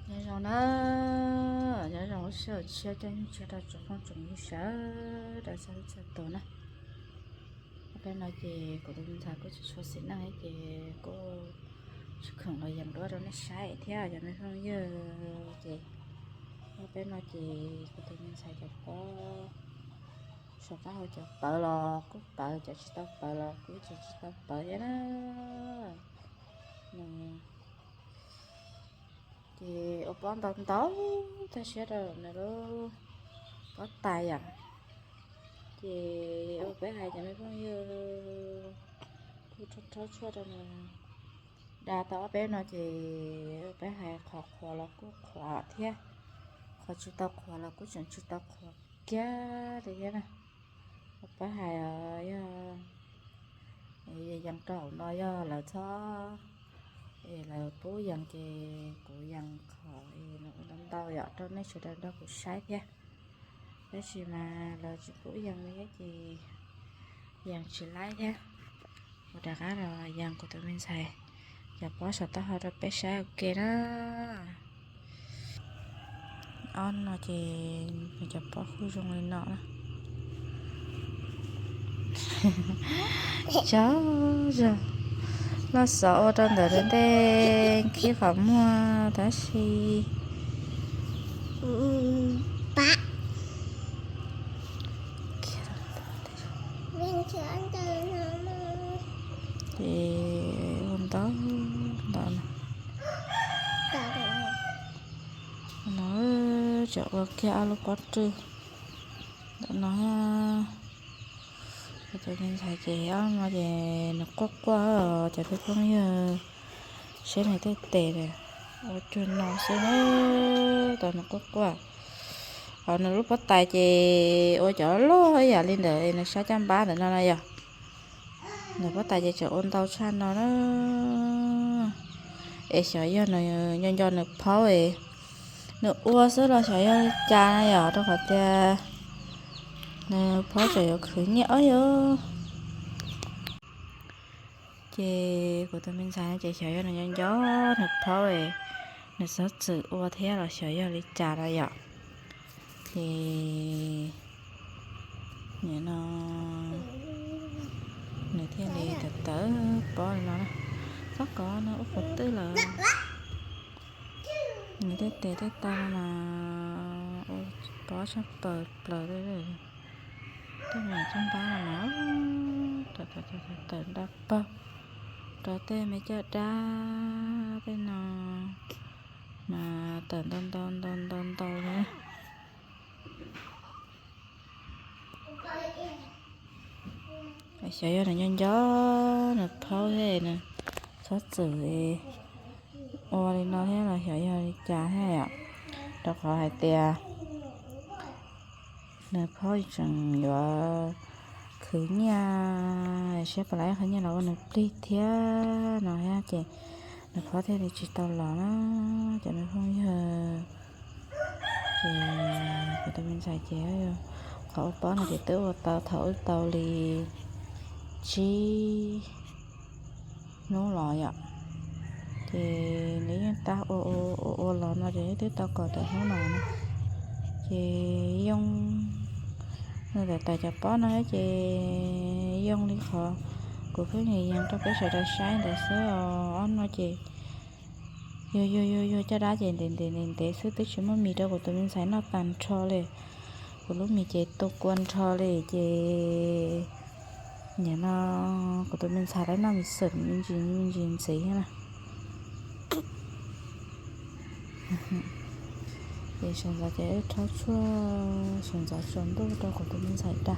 Nyob zoo na, nyob zoo lub sij hawm tshiab coj nyob tshiab rau tsoom phooj tsoom ywg sawv daws txhua leej txhua tus na. Ob peb no ces kuv tus me ntxhais kuj tsis tshua xis neej ces kuj tsis khoom los yees duab rau nej saib thiab cov me phooj ywg. Ces ob peb no ces kuv tus me ntxhais cov pob saum taub hau cov pawv los kuj pawv, cov tsis tau pawv los kuj tseem tsis tau pawv thiab na. Ces ua pob ntau ntau tag siab rau nws lub pob tais yom. Ces ua peb hais cov me phooj ywg kuj rhaub rhaub tshuaj rau nws da tau ob peb no ces ua peb hais qhov qhuav los kuj qhuav thiab, qhov tsis tau qhuav los kuj tseem tsis tau qhuav kiag li thiab na. Ua peb hais yog yees rau hauv no yog lawv txhob, es lawv pub yees ces kuv yees qhov ntau ntau yom rau nej sawv daws nrog kuv saib thiab. Tab sis mas lawv tsis pub yees li thiab ces yees tsis laib thiab. Kuv rov qab los yees kuv tus me ntxhais cov pob saum taub hau rau peb saib ua ke na. Ob no ces nws cov pob kuj zoo li no na. Tsaug zog, loj xov ua rau ntawm ntej khib qhov muag tab sis ces ua ntau ntau no, no tseem ua kiag ob lub pob rwj ntawm no. Kuv tus me ntxhais ces ob no ces nws quaj quaj, cov phooj ywg saib nws tej tes ua cuag no xwb na, tau nws quaj quaj. Ho nws lub pob tais ces ua cov loj ib yam li ntawm nws sab caj npab ntawm no na yom. Nws pob tais ces tseem ua ntau tshaj no na. Es xyov yog nws nco nco nws phaub es nws ua xwb los xyov yog li cas na yom, rau qhov tias nws phaub tseem yuav khwv nyiaj ob yom. Ces kuv tus me ntxhais ces xyov yog nws nco nco nws phaub es nws txhob txwm ua thiab los xyov yog li cas na yom. Ces nim no nws thiaj li tawm tawm pob li no na. Txob kov no ua qhov twg lawm. Nws tej tes tej taw no mas ua pob tshaj plaws plaws li, tej me caj npab no mas tawm nta pawg rau tej me caj dab tej no mas tawm ntau ntau ntau ntau ntau li. Xyov yog nws nco nco nws phaub thiab nws txhob txwm ua li no thiab los xyov yog li cas thiab yom, rau qhov hais tias nws phaub tseem yuav khwv nyiaj, siab pom lawv khwv nyiaj los ua nws plig thiab no thiab ces nws phaub thiaj li tsis tau los na, cov me phooj ywg. Ces kuv tus me ntxhais ces qhov ua pob no ces twb ua tau thaum wb tau li tsib hnub los yom. Ces nws yeej tab ua ua ua los no ces twb tau kaum tawm hnub no na. Ces yoo, nws tawm tawm cov pob no ces yoo li qhov kuv pheej yees rau peb sawv daws saib ntawd xwb os. Ob no ces yuag yuag yuag yuag caj dab ces ntev ntev ntev ntev xwb twb tsis muaj mis rau kuv tus me ntxhais noj tag nrho li. Kuv lub mis ces tu kua nrho li ces nim no kuv tus me ntxhais lawv noj mis xwm me ntsis me ntsis ntxiv na. Ces sawv ntxov ces wb rhaub tshuaj sawv ntxov tsaus ntuj rau kuv tus me ntxhais da.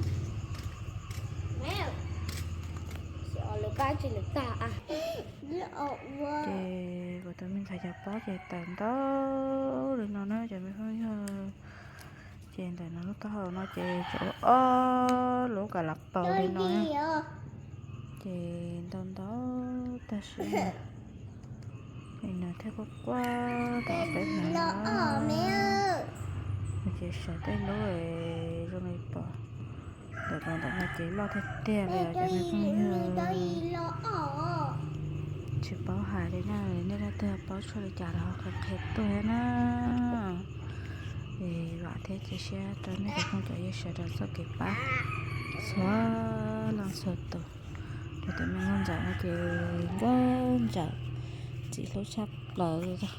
Ces kuv tus me ntxhais cov pob ces tawm ntau li no na cov me phooj ywg. Ces ntawm nws lub taub hau no ces tseem ua ob lub kas las paus li no na. Ces ntau ntau tag siab. Nws thiaj quaj quaj tom peb hnov no. Nws ces sawv tej lub zoo li pom ntawm no, ntawm no ces loj tiag tiag li cov me phooj ywg. Tsis paub hais li na, nej leej twg paub tshuaj li cas los ho qhia qhia tuaj thiab na. Es vam thiab cia siab rau nej cov phooj cov ywg sawv daws txoj kev pab txhua leej txhua tus. Kuv tus me nkauj ntxawm no ces nkauj ntxawm ntxim hlub tshaj plaws li.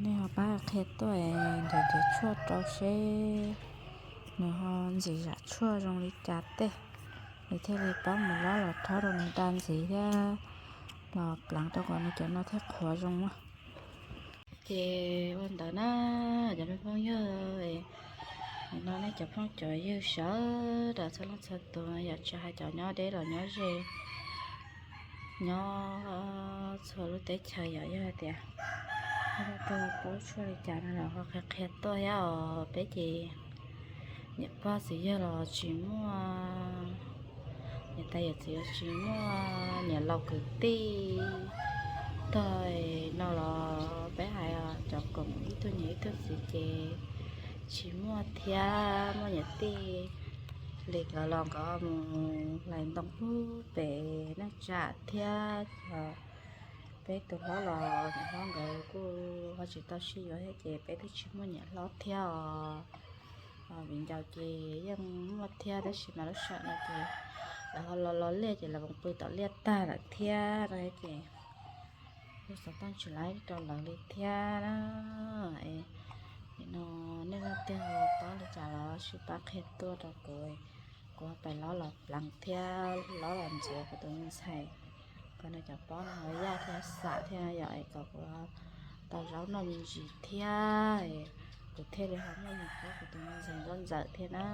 Nej ho pab qhia tuaj nrhiav nrhiav tshuaj rau seb nws ho ntxim zam tshuaj zoo li cas tej, nws thiaj li pab mus lob los rhaub rau nws da ntxiv thiab los pleev rau kom nws cov no thiaj qhuav zoo na. Ces ua ntawd na, cov me phooj ywg, no nej cov phooj cov ywg sawv daws txhua leej txhua tus, yam tsis hais cov nyob deb los nyob ze, nyob txhua lub teb chaws, yog hais tias nej leej twg paub tshuaj li cas no los ho qhia qhia tuaj thiab os. Peb ces niam pog txiv yawg los tsis muaj, niam tais yawm txiv los tsis muaj, niam laus kwv tij tog no los peb hais cov koom ib tug niam ib tug txiv ces tsis muaj thiab, muaj niam tij li nkawd los nkawd mus hlais ntoo pub pem neej tsa thiab. Peb tus hlob los niam hlob nkawd kuj ho tsis tau sib yuav thiab ces peb twb tsis muaj niam hlob thiab os. Viv ncaus ces yeej muaj thiab tab sis mas lub sij hawm no ces lawv ho los los liaj ces lawv mus pw tom liaj tag lawm thiab no ces kuj xov tooj tsis laiv rau lawv li thiab na. Nim no nej leej twg paub li cas los sib pab qhia tuaj rau kuv, kuv pais lob los pleev thiab lob los ntxias kuv tus me ntxhais, kom nws cov pob no ho yaj thiab xam thiab yom, es kom kuv tau zaub noj me ntsis thiab, kuv thiaj li ho muaj mus pab kuv tus me ntxhais nkauj ntxawm thiab na.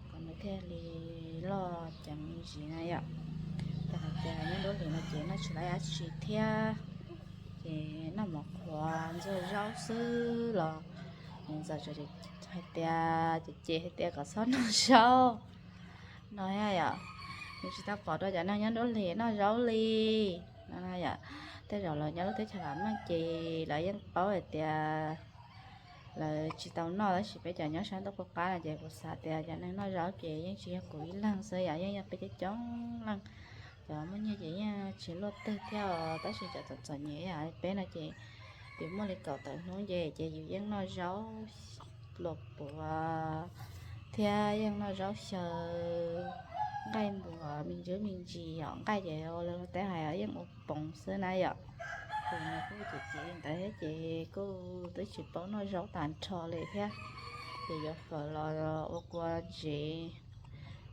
Kom nws thiaj li loj ceev me ntsis na yom. Ces hais tias nyob nruab hlis no ces noj tsis tau dab tsi thiab, ces noj mov qhuav ntxuag zaub xwb los tus me ntxawm hais tias, ces ces hais tias kom txhob noj zaub no thiab yom. Nws tsis tau pom rau cov neeg nyob nruab hlis noj zaub li no yom. Tej zaum lawv nyob lub teb chaws vam meej ces lawv yeej paub hais tias lawv tsis tau noj, tab sis peb cov nyob sab ntuj qub qab no ces kuv xav tias cov neeg noj zaub ces yeej tsis yog kuv ib leeg xwb yom, yeej yog peb coob coob leej. Cov muaj nyiaj ces yeej tsis luaj twg thiab os, tab sis cov txom txom nyem yam peb no ces twb muaj li kaum tawm hnub nce ces yus yeej noj zaub luas puav thiab yeej noj zaub xyaw, nqaij npuas me ntsis me ntsis yom, nqaij ces ua li tej hais yeej ua poov xwb na yom. Ces nws kuj cem cem li ntawd thiab ces kuj twb tsis paub noj zaub tag nrho li thiab. Ces yuav fawm los ua kua ntsev,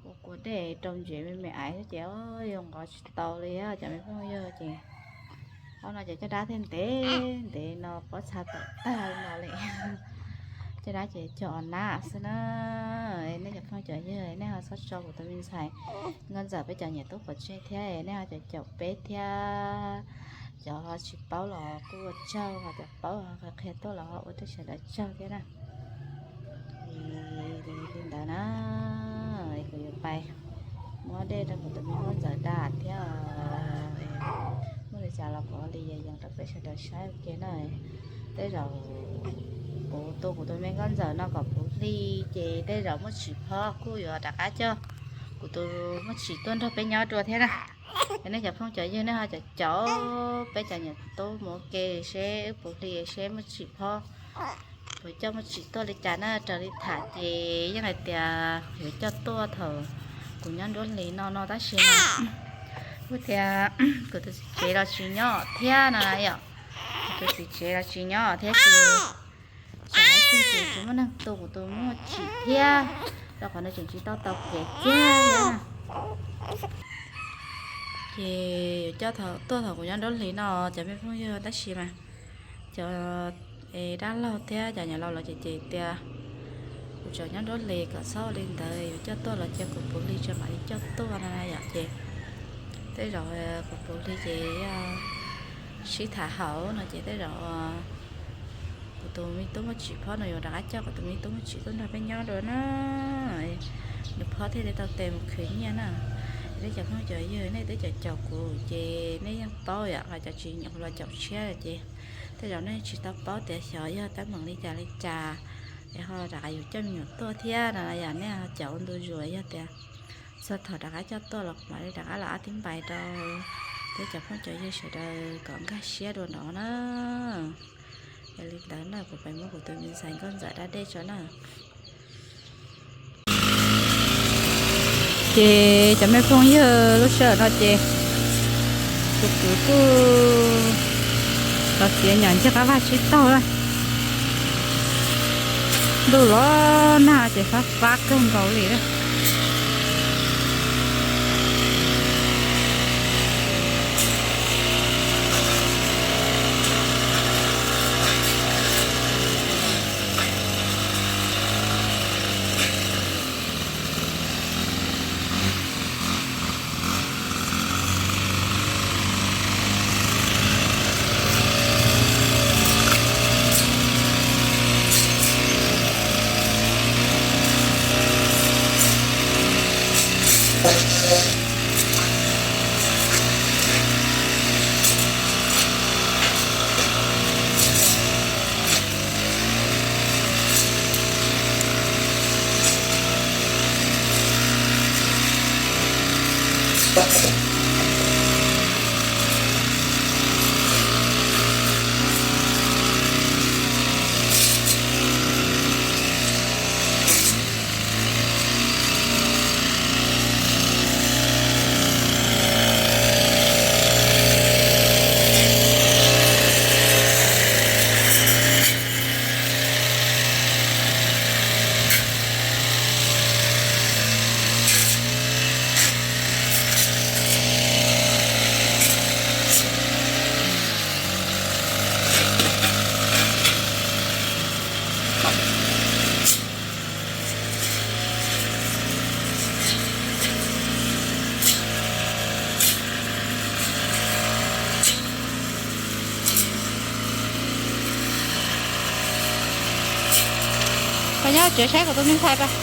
ua kua dej rau ntsev me me aiv thiab ces yuav nqos tsis tau li cov me phooj ywg ces ob no ces caj dab thiaj ntev ntev no pob txha tawm tag li no li. Caj dab ces cog nab xwb na. Nej cov phooj cov ywg nej ho txhob tso kuv tus me ntxhais nkauj ntxawm peb cov niam tub pov tseg thiab, nej ho caum caum peb thiab. Cov tsis paub los kuj ua tsaug, ho cov paub ho qhia tuaj los ho ua rau sawv daws tsaug thiab na. Li ntawd na, kuv yuav pais muab dej rau kuv tus me nkauj ntxawm da thiab. Muaj li cas los kuv li yees rau peb sawv daws saib ua ke na. Tej zaum kuv tu kuv tus me nkauj ntxawm no kom puv hli ces tej zaum muaj tshim phob kuj yuav rov qab coj kuv tus muaj tshim tuaj nrog peb nyob dua thiab na. Es nej cov phooj cov ywg nej ho caum caum peb cov niam tub mus ua ke seb wb puv hli seb muaj tshim phob puas coj muaj tshim tuaj li cas na. Raws li tham ces yeej hais tias yuav coj tuaj thaum kuv nyob nruab hlis no no tab sis mas kuj tias kuv tus txiv tsev los tsis nyob thiab no yom. Kuv tus txiv tsev los tsis nyob thiab ces tsam ib pliag ces tsis muaj neeg tu kuv tus muaj tshim thiab, rau qhov nws tseem tsis tau taus kev kiag thiab. Ces yuav coj tuaj thaum kuv nyob nruab hlis no cov me phooj ywg tab sis mas cov dab laug thiab cov niam laus lawv ces ces tias kuv tseem nyob nruab hlis kom txhob ua li ntawd, yuav coj tuaj los cia kuv puv hli tso mam li coj tuaj no yom. Ces tej zaum kuv puv hli ces yog sib tham hauv no ces tej zaum kuv tus me tub muaj tshim phob no yuav rov qab coj kuv tus me tub muaj tshim tuaj nrog peb nyob dua na. Nws phob thiaj li tau tes mus khwv nyiaj na. Tej cov phooj cov ywg nej twb caum caum kuv ces nej yeej paub yom, ho cov tsis nyiam kuv los caum tshiab ces tej zaum nej tsis tau paub tias xyov yog teeb meem li cas li cas. Es ho rov qab yuav coj me nyuam tuaj thiab no yom, nej ho caum ua ntu zus, yog tias txog thaum rov qab coj tuaj los kuv mam li rov qab los ab tib npais rau peb cov phooj cov ywg sawv daws kom nkag siab dua nrov na. Yog li ntawd na kuv pais muab kuv tus me ntxhais nkauj ntxawm da dej tso na. Ces cov me phooj ywg, lub sij hawm no ces tus kwv kuj los txiav nyom ncig qab vaj tsib taug na. Ntuj los nag ces fab fab kawg nkaus li na. Koj nyob tsev saib kuv tus me ntxhais pas.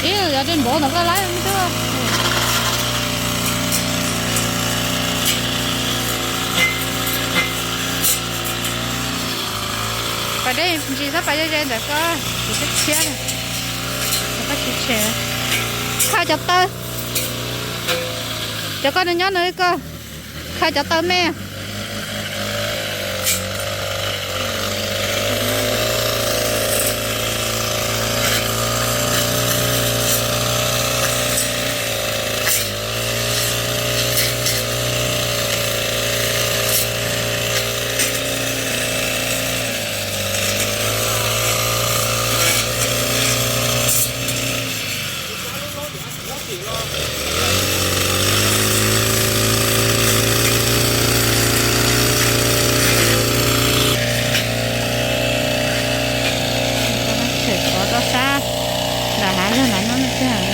Ib yam li npaum ntawm koj lawm twb. Pas dej ntsis xab pas ze ze ntawm koj, kuv thiab thiab. Koj tsis tshem. Khaws cov taw. Cov koj nws nyob nws koj. Khaws cov taw me. Tseem tshuav rau sab nram hav zoov no no tiag.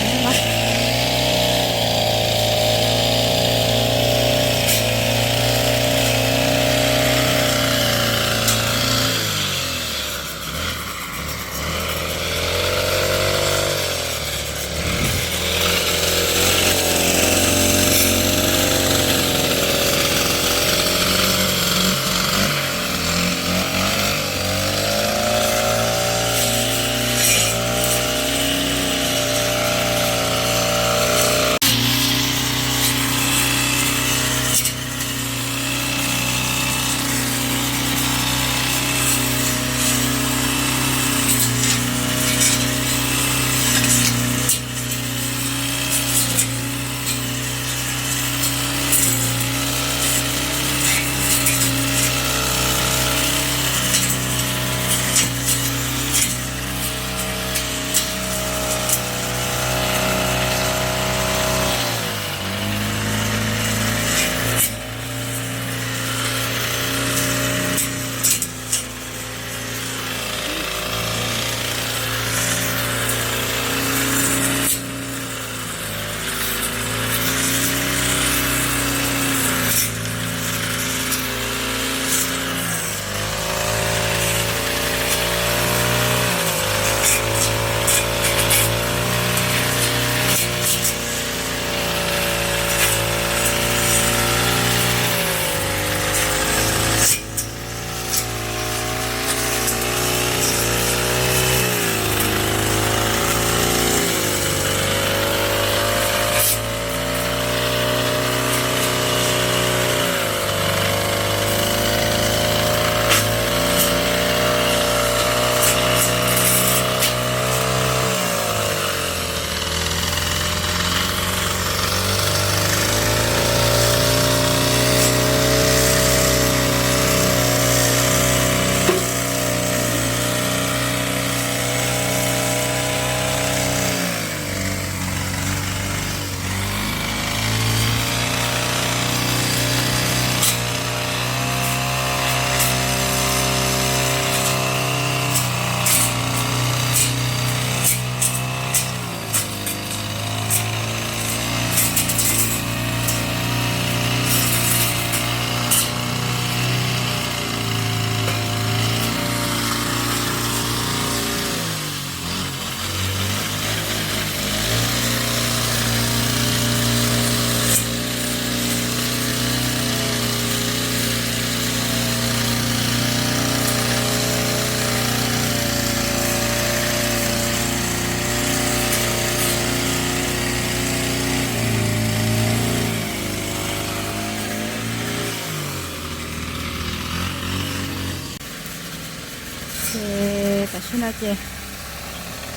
No ces,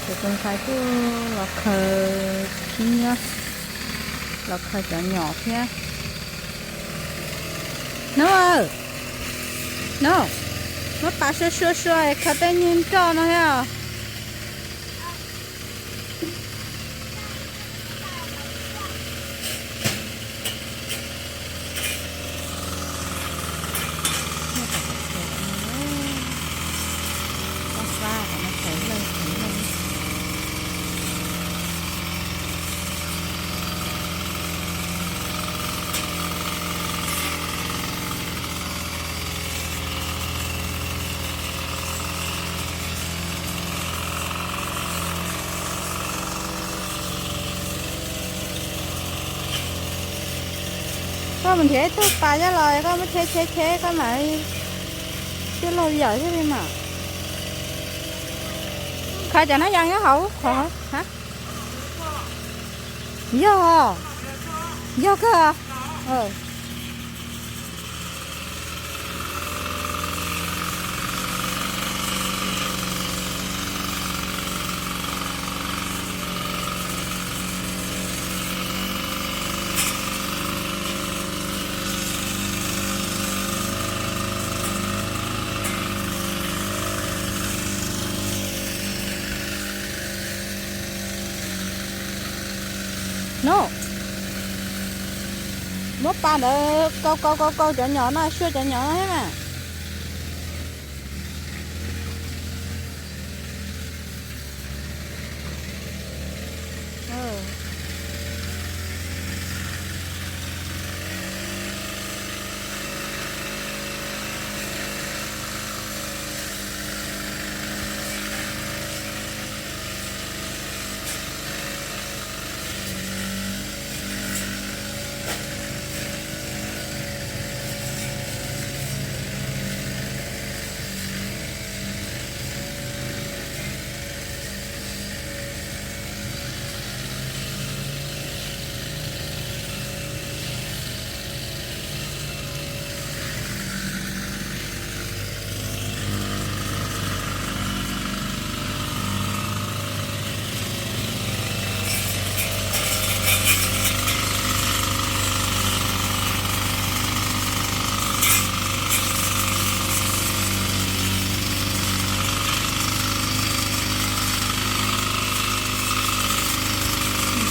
ces tus ntxhais kuj los khaws khib nyiab, los khaws cov nyom thiab. No, no, muab pas sua sua sua khaws tej nyuag nroj no thiab os. Koj mus nrhiav ib tug pas nyob los koj muab cheb cheb cheb koj mam coj los yawm thiaj li mas. Khaws cov nab yas nyob hauv qhov, yog, yog kawg. No, muab pas ntawd kau kau kau kau cov nyom no, sua cov nyom no thiab mas.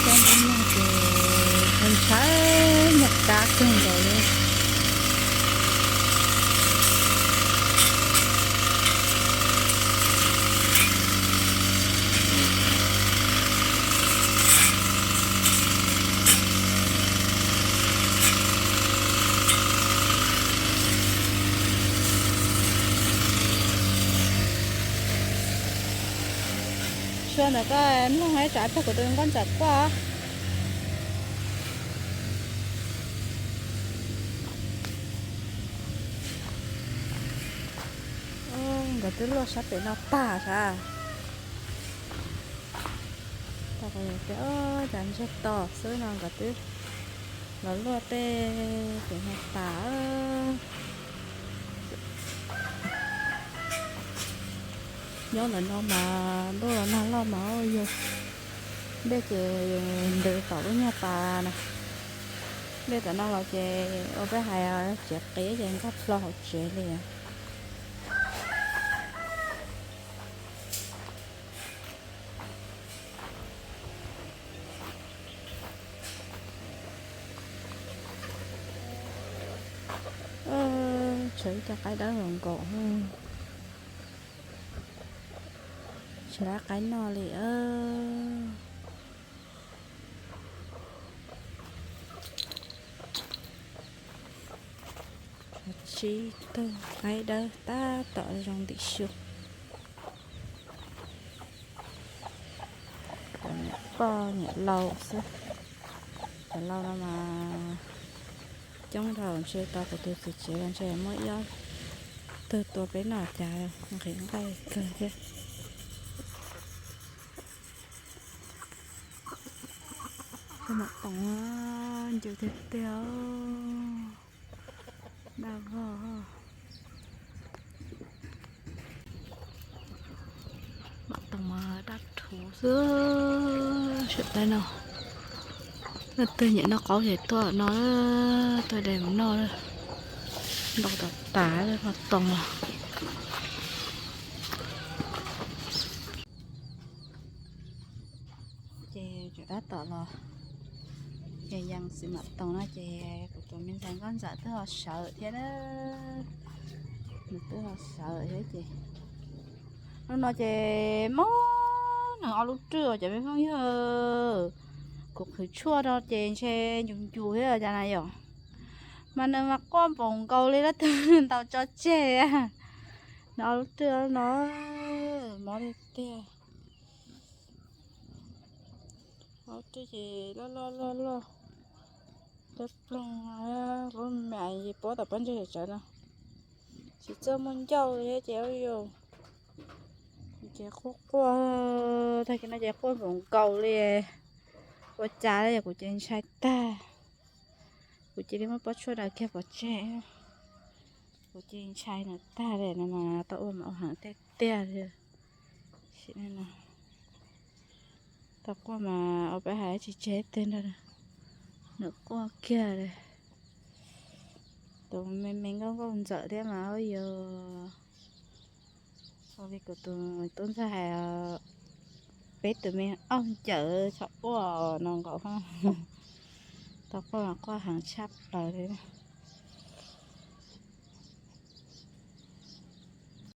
Cov nplooj nyuj ces ntshai nyuag kab kawg nkaus li. Sua ntawm koj mloog ib tsam tag kuv tus nkauj ntxawm quaj. Nkawd twb luaj sab pem no tag sas. Tau qhov tias cas ntsiag to xwb no nkawd twb los luaj tej pem no tas. Nyob ntawm no mas ntuj los nag loj mas yog dej ces ntws tom lub nyuag pas na. Dej tom no los ces ua peb hais tsev qiv ces nkag plho hauv tsev li. Tshuav ib co qaib dawb zoo nkaus. Tsis laib qaib noj li. Tsib tug qaib dawb tab tom zoo ntim su. Cov niam pog niam laus xwb. Cov laus no mas coob dhau, ntshe tau kuv tus txiv tsev los ntshe muab ib ob tug tua peb noj cas nqhis nqaij kawg thiab. Tus maum toov ncw tiag tiag, dag vog. Dab rhuv xwb, sawv daws no. Leej twg nyiam noj qaub ces tuaj no, tuaj de mus noj. Ntau tas tas no toos los. Ces tseem tab tom los, ces yees xwm mam toos no ces kuv tus me ntxhais nkauj ntxawm twb ho sawv thiab na. Nws twb ho sawv thiab ces hnub no ces mob nws ob lub rwj cov me phooj ywg. Kuv qhwv tshuaj rau ces ntshe ncus ncus thiab cas na yom. Mas nws mas quaj npaum nkaus li leej twg ntaus tso tseg. Nws ob lub rwj no mob tiag tiag. Ob lub rwj ces loj loj loj loj. Cov ploog lub mam pob tom pob ntseg tsawv no. Tsis txawj muaj ncauj li ces yus ces quaj quaj, tag kis no ces quaj npaum nkaus li. Ua cas yog kuv ces ntshai tag. Kuv cia li muab pob tshuaj daws kiag pov tseg. Kuv cia li ntshai nws tag li no mas tau ua mas ua heev tiag tiag li. Tau quaj mas ua peb hais tsis tseg twg nrog nws quaj kiag li. Tus me me nkauj nkauj ntxawm thiab mas yog ua li kuv tus tub ntxawg hais, peb tus me auj ncawm txhob quaj no nkaus. Tau quaj mas quaj heev tshaj plaws li.